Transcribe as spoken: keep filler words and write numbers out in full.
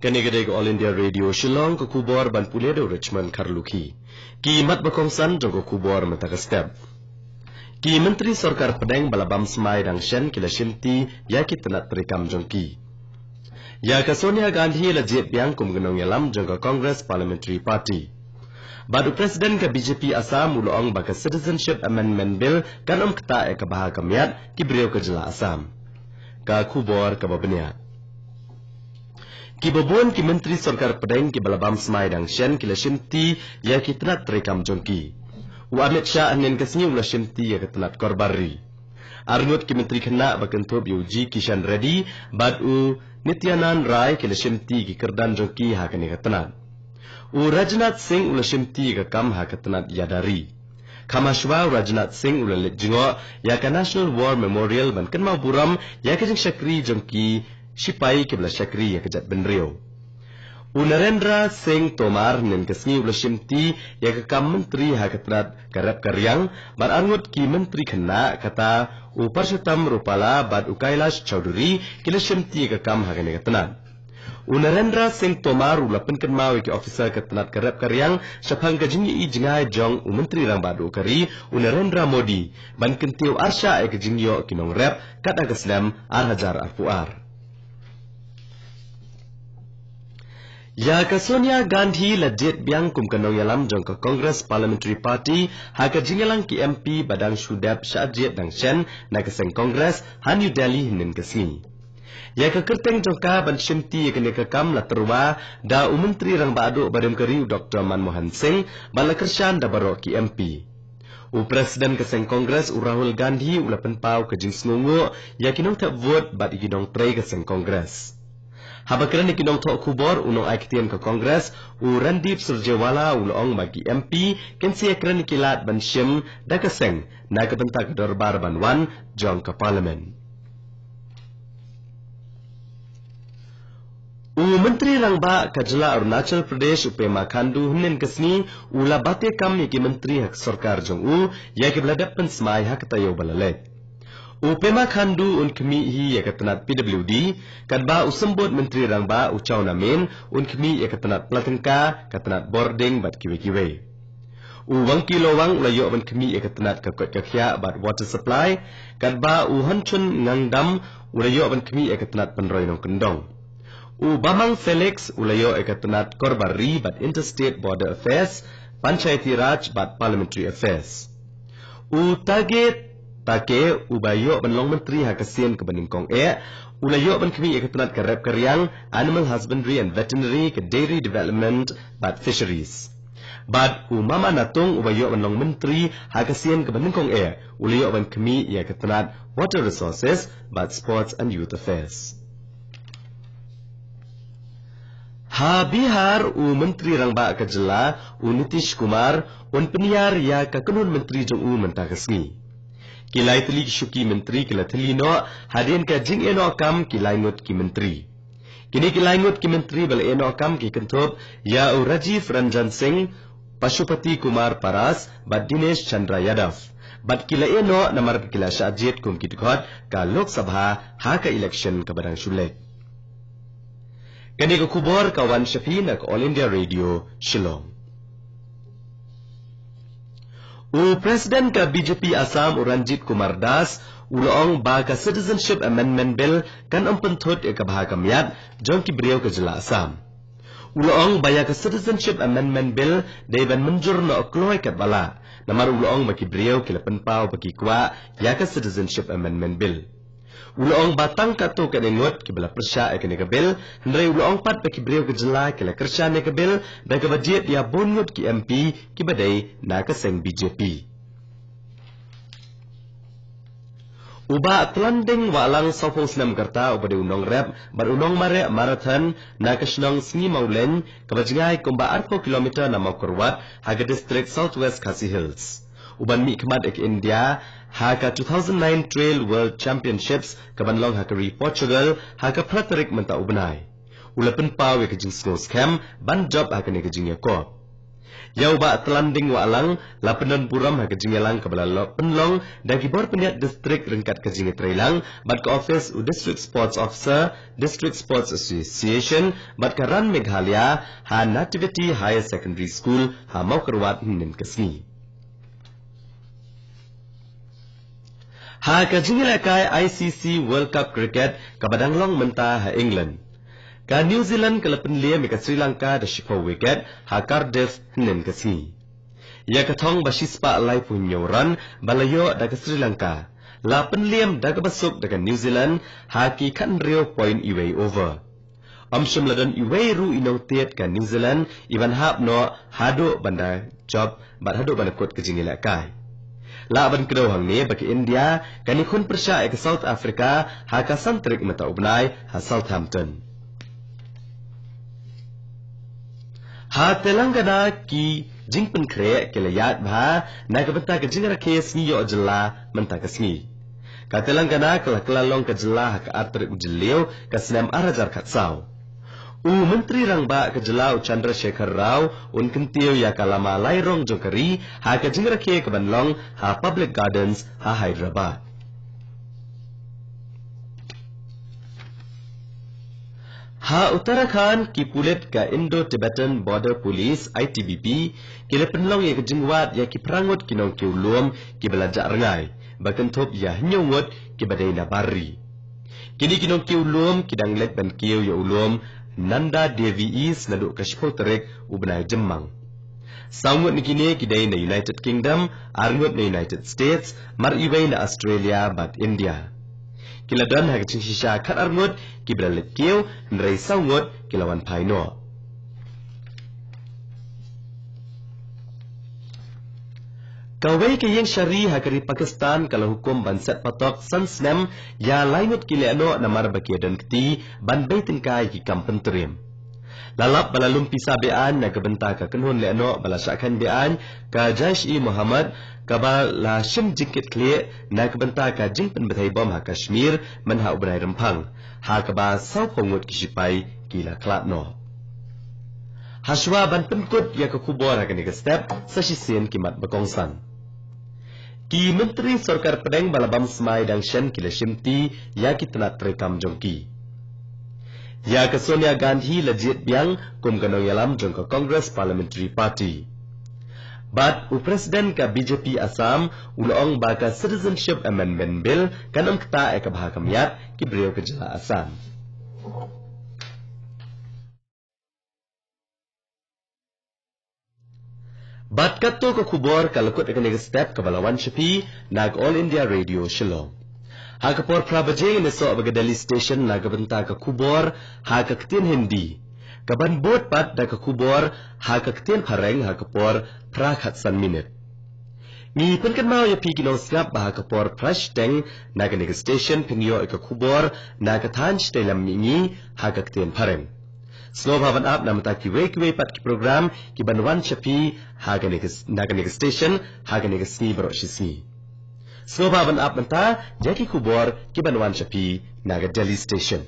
Kane ka dei ka All India Radio Shillong, ka khubor ban pule da u Richmond Kharlukhi. Ki mat ba kongsan jong ka khubor mynta ka step. Ki Myntri Sorkar Pdeng ba la bam smai dang shen ki la shimti ïa ki tnat treikam jong ki. Ïa ka Sonia Gandhi la jied biang kum ka nongïalam jong ka Congress Parliamentary Party. Bad u President ka B J P Assam u la ong ba ka Citizenship Amendment Bill kan ym ktah ïa ka bha ka miat ki briew ka jylla Assam. Ka khubor kaba bniah. Ki babun ki Myntri Sorkar Pdeng kiba la bam smai dang shen ki la shimti ïa ki tnat treikam jong ki. U Amit Shah hynnin ka sngi u la shimti ïa ka tnat Korbar Ri. Arngut ki Myntri Khynnah ba kynthup ïa u G Kishan Reddy bad u Nityanand Rai ki la shimti ïa ki kyrdan jong ki ha kane ka tnat. U Rajnath Singh u la shimti ïa ka kam ha ka tnat Yadari. Kham hashwa u Rajnath Singh u la leit jngoh ïa ka National War Memorial ban kynmaw burom ïa ka jingshakri jong ki shipai kiba la shakri ïa ka jaitbynriew. U Narendra Singh Tomar hynnin ka sngi u la shimti ïa ka kam myntri ha ka tnat ka rep ka riang, bad arngut ki Myntri Khynnah kata u Purushottam Rupala bad u Kailash Chaudhary ki la shimti ïa ka kam ha kane ka tnat. U Narendra Singh Tomar u la pynkynmaw ïa ki officer ka tnat ka rep ka riang shaphang ka jingïohi jngai jong u Myntri Rangbah Duh ka ri u Narendra Modi ban kyntiew arshah ïa ka jingïoh ki nongrep kat ha ka snem ar hajar arphew ar. Ïa ka Sonia Gandhi la jied biang kum ka nongïalam jong ka Congress Parliamentary Party ha ka jingïalang ki M P ba dang shu dep shah jied dang shen na ka seng Congress ha New Delhi hynnin ka sngi. Ïa ka kyrteng jong ka ban shimti ïa kane ka kam la tyrwa da u Myntri Rangbah Duh barim ka ri u Doctor Manmohan Singh bad la kyrshan da baroh ki M P. U President ka seng Congress u Rahul Gandhi u la pynpaw ka jingsngewnguh ïa ki nongthep vote bad ïa ki nongtrei ka seng Congress. Haba kren ïa ki nongthoh khubor u nongai ktien ka Congress u Randeep Surjewala u la ong ba ki M P kin sa ïakren ïa ki lad ban shim da ka seng na ka bynta ka dorbar ban wan jong ka Parliament. U Myntri Rangbah ka jylla Arunachal Pradesh u Pema Khandu hynnin ka sngi u la bate kam ïa ki myntri ha ka sorkar jong u ïa kiba la dep pynsmai ha ka taïew ba la leit. U Pema Khandu un khmih hi ïa ka tnat P W D, katba u Symbud Myntri Rangbah u Chawna Mein un khmih ïa ka tnat Pla Tyngka, ka tnat Bordieng bad kiwei kiwei. U Wangki Lowang u la ïoh ban khmih ïa ka tnat ka koit ka khiah bad water supply, katba u Honchun Ngangdam u la ïoh ban khmih ïa ka tnat pynroi nongkyndong. U Bamang Felix u la ïoh ïa ka tnat Korbar Ri bad Interstate Border Affairs, Panchayati Raj bad Parliamentary Affairs. U Tage Take uba ïoh ban long myntri ha ka sien kaba nyngkong eh u la ïoh ban khmih ïa ka tnat ka rep ka riang, Animal Husbandry and Veterinary, ka Dairy Development bad Fisheries. Bad u Mama Natung uba ïoh ban long myntri ha ka sien kaba nyngkong eh u la ïoh ban khmih ïa ka tnat Water Resources bad Sports and Youth Affairs. Ha Bihar u Myntri Rangbah ka jylla u Nitish Kumar un pynïar ïa ka kynhun myntri jong u mynta ka sngi. Ki lai tylli ki shuki myntri ki la thylli noh hadien ka jingïehnoh kam ki lai ngut ki myntri. Kine ki lai ngut ki myntri ba la ïehnoh kam ki kynthup ïa u Rajiv Ranjan Singh, Pashupati Kumar Paras bad Dinesh Chandra Yadav. Bad ki la ïehnoh namar ba ki la shah jied kum ki dkhot ka Lok Sabha ha ka election kaba dang shu leit. Kane ka khubor ka wan sha phi na ka All India Radio Shillong. U President ka B J P Assam u Ranjit Kumar Das u la ong ba ka Citizenship Amendment Bill kan ym pynthut ïa ka bha ka miat jong ki briew ka jylla Assam. U la ong ba ïa ka Citizenship Amendment Bill dei ban mynjur noh kloi katba lah, namar u la ong ba ki briew ki la pynpaw ba ki kwah ïa ka Citizenship Amendment Bill. U la ong ba tang katto katne ngut kiba la pyrshah ïa kane ka bill, hynrei u la ong pat ba ki briew ka jylla ki la kyrshan ïa ka bill da kaba jied ïa bun ngut ki M P kiba dei na ka seng B J P. U Bah Tlanding Wahlang, sawphew snem ka rta, uba dei u nongrep bad u nongmareh marathon na ka shnong Sngi Mawleng, kaba jngai kumba arphew kilometer na Mawkyrwat ha ka district South West Khasi Hills, u ban mihkhmat ïa ka India ha ka two thousand nine Trail World Championships kaban long ha ka ri Portugal ha ka phra tarik mynta u bnai. U la pynpaw ïa ka jingsngew skhem ban jop ha kane ka jingïakop. Ïa u Bah Tlanding Wahlang la pyndon burom ha ka jingïalang kaba la pynlong da ki bor pynïaid district ryngkat ka jingïatreilang bad ka office u District Sports Officer, District Sports Association bad ka RAN Meghalaya ha Nativity Higher Secondary School ha Mawkyrwat hynnin ka sngi. Ha ka jingïalehkai I C C World Cup Cricket kaba dang long mynta ha England, ka New Zealand ka la pynliem ïa ka Sri Lanka da shiphew wicket ha Cardiff hynnin ka sngi. Ïa ka thong ba shispah laiphew hynñiew run ba la ïoh da ka Sri Lanka la pynliem da kaba suk da ka New Zealand ha ki khathynriew point iwei over. Ym shym la don iwei ruh i nongtied ka New Zealand i ban hap noh haduh ban da jop bad haduh ban da kut ka jingïalehkai. Lah ban kdew hangne ba ka India kan ïakhun pyrshah ïa ka South Africa ha ka san tarik mynta u bnai ha Southampton. Ha Telangana ki jingpynkhreh ki la ïaid bha na ka bynta ka jingrakhe sngi ïoh jylla mynta ka sngi. Ka Telangana ka la kylla long ka jylla ha ka ar tarik u Jylliew ka snem ar hajar khatsaw. U Myntri Rangbah ka jylla u Chandrasekhar Rao un kyntiew ïa ka lama lai rong jong ka ri ha ka jingrakhe ka ban long ha Public Gardens ha Hyderabad. Ha Uttarakhand ki pulit ka Indo-Tibetan Border Police, I T B P, ki la pynlong ïa ka jingwad ïa ki phra ngut ki nongkiew lum kiba la jah rngai ba kynthup ïa hynñiew ngut kiba dei na bar ri. Kine ki nongkiew lum ki dang leit ban kiew ïa u lum Nanda Devi East naduh ka shiphew tarik u bnai Jymmang. Saw ngut na kine ki dei na United Kingdom, ar ngut na United States, mar iwei na Australia bad India. Ki la don ha ka jingshisha khatar ngut kiba la leit kiew, hynrei saw ngut ki la wan phai noh. Kawei ka ïing shari ha ka ri Pakistan ka la hukum ban set patok san snem ïa lai ngut ki lehnoh namar ba ki don kti ban bei tyngka ïa ki kam pyntriem. La lap ba la lum pisa be-aiñ na ka bynta ka kynhun lehnoh ba la shah kheiñ be-aiñ ka Jaish-e-Mohammed, kaba la shim jingkitkhlieh na ka bynta ka jingpynbthei bom ha Kashmir mynha u bnai Rymphang, ha kaba sawphew ngut ki shipai ki la khlad noh. Hashwa ban pynkut ïa ka khubor ha kane ka step, sa shisien ki mat ba kongsan. Ki myntri sorkar pdeng ba la bam smai dang shen ki la shimti ïa ki tnat treikam jong ki. Ïa ka Sonia Gandhi la jied biang kum ka nongïalam jong ka Congress Parliamentary Party. Bad u President ka B J P Assam u la ong ba ka Citizenship Amendment Bill kan ym ktah ïa ka bha ka miat ki briew ka jylla Assam. Bad katto ka khubor ka la kut ha kane ka step kaba la wan sha phi na ka All India Radio Shillong. Ha ka por phra baje ngin ïasoh bad ka Delhi Station na ka bynta ka khubor ha ka ktien Hindi, kaban bud pat da ka khubor ha ka ktien Phareng ha ka por phra khatsan minit. Ngi pynkynmaw ïa phi ki nongsngap ba ha ka por phra shiteng na kane ka station phin ïoh ïa ka khubor na ka thaiñ shatei lam mihngi ha ka ktien Phareng. Sngewbha ban ap na ka bynta kiwei kiwei pat ki program kiban wan sha phi ha kane ka s-, na kane ka station ha kane ka sngi baroh shi sngi. Sngewbha ban ap na ka bynta ïa ki khubor kiban wan sha phi na ka Delhi Station.